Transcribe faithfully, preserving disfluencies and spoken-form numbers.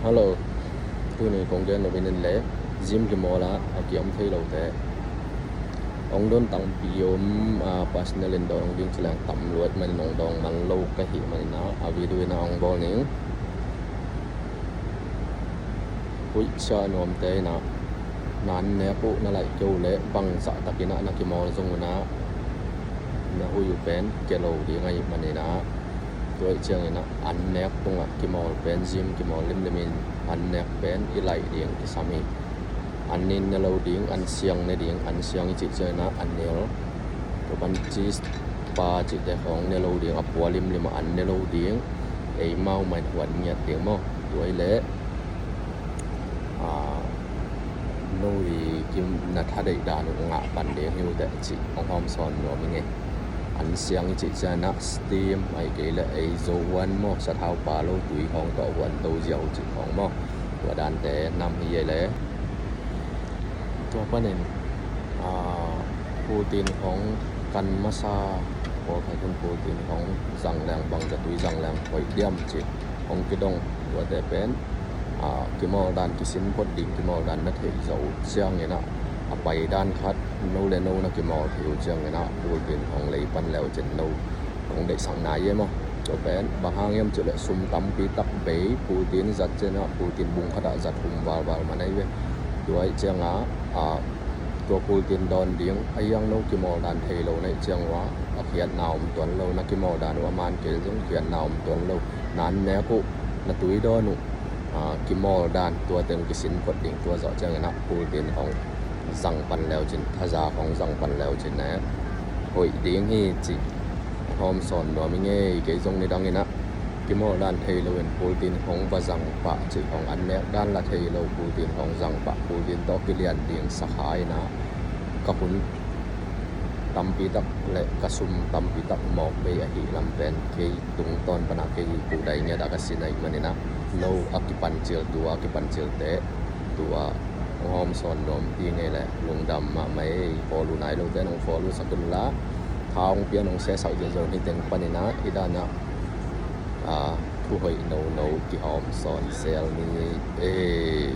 Hello. Tuni kong gen lo hi ning le, gym kimawl a a kiam thei lote hong don tampi om. Personal in don hong ding ci leng tam luat manin hong dawng man lo ka hih manin a video in a hong bawl ning. Huih sia nuamte in a, na an nek uh na laih kei uh leh bangzah takin a na kimawl zong un a, na huih uh pen kia lo ding ahih manin a, tua ahih ciangin a an nek tungah kimawl pen, gym kimawl limlimin an nek pen i laih ding kisam hi. An nin ne lo ding, an siang ne ding, an siang i cih ciangin a an nil, tua pan cheese pa cihte khawng ne lo ding, a pua limlim a an ne lo ding, eimau mah in huan ngiat ding maw. Tua hi leh no i kim na thadeih dan uh ngah pan ding hi uh teh cih hong hawmsawn nuam i ngei. An siang i cih ciangin a steam ahih kei leh ei zo huan maw, sathau pa lo tui khawng tawh huan to ziau uh cih khawng maw. Tua dante nam hi ei le. Tua panin pultin khawng kan masa, pawlkhat in pultin khawng zang leng bangzah tui zang leng hoih diam cih hong kidong. Tuate pen kimawl dan kisin phot ding, kimawl dan na theih zawh uh ciangin a, a pai dan khat no le no na kimawl theih uh ciangin a pultin khawng lei pan leu cin no hong deihsak nai e maw. Tua pen bang hang hiam cih leh sum tampi tak bei, pultin zat ciangin a pultin bung khatah zat hum valval man ahi ve. Tua ahih ciangin a tua pultin dawn ding a hiang no kimawl dan thei lo na hih ciang uh a, a khiatna om tuan lo, na kimawl dan uh a man kei zong khiatna om tuan lo. Na an nek uh, na tui dawn uh, kimawl dan tua teng kisin phot ding, tua zawh ciangin a pultin hong zang pan leu cin, thaza hong zang pan leu cin e hoih ding hi cih hawmsawn nuam i ngei. Kei zong nidangin a kimawl dan thei loin pultin hong va zang pah cih hong an nek dan la thei lo, pultin hong zang pah, pultin tawh kilian ding sakha in a ka hun tampi tak le ka sum tampi tak mawk bei ahih lam pen kei tungtawn pana kei pu dai ngiat a ka sin ahih manin a, no a kipancil, tua a kipancilte tua hong hawmsawn nuam i ngei le lungdam mahmah ei. Follow nai lote nong follow sak un la, tha hong pia nong share sak ziahziah un. Hih teng panin a i dan a thu hoih nono kihawmsawn sel ni ei.